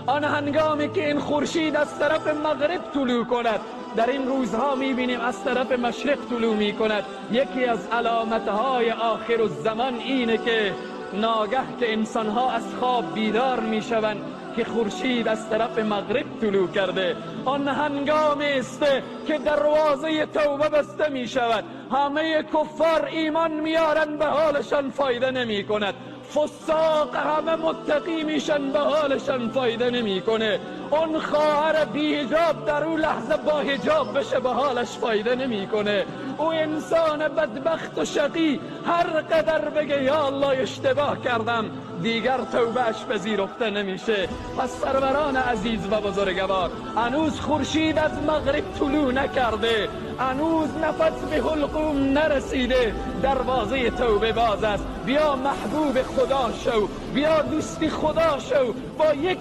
آن هنگامی که این خورشید از طرف مغرب طلوع کند، در این روزها میبینیم از طرف مشرق طلوع میکند. یکی از علامتهای آخر الزمان اینه که ناگه که انسانها از خواب بیدار میشوند که خورشید از طرف مغرب طلوع کرده، آن هنگام است که دروازه توبه بسته می شود. همه کفار ایمان میارن، به حالشان فایده نمی کند. فساق همه متقی میشن، به حالشان فایده نمیکنه. اون خواهر بی حجاب در اون لحظه با حجاب بشه، به حالش فایده نمیکنه. او انسان بدبخت و شقی هر قدر بگه یا الله اشتباه کردم، دیگر توبهش پذیرفته نمیشه. پس سروران عزیز و بزرگوار، هنوز خورشید از مغرب طلوع نکرده، هنوز نفس به حلقوم نرسیده، دروازه توبه باز است. بیا محبوب خدا شو، بیا دوستی خدا شو با یک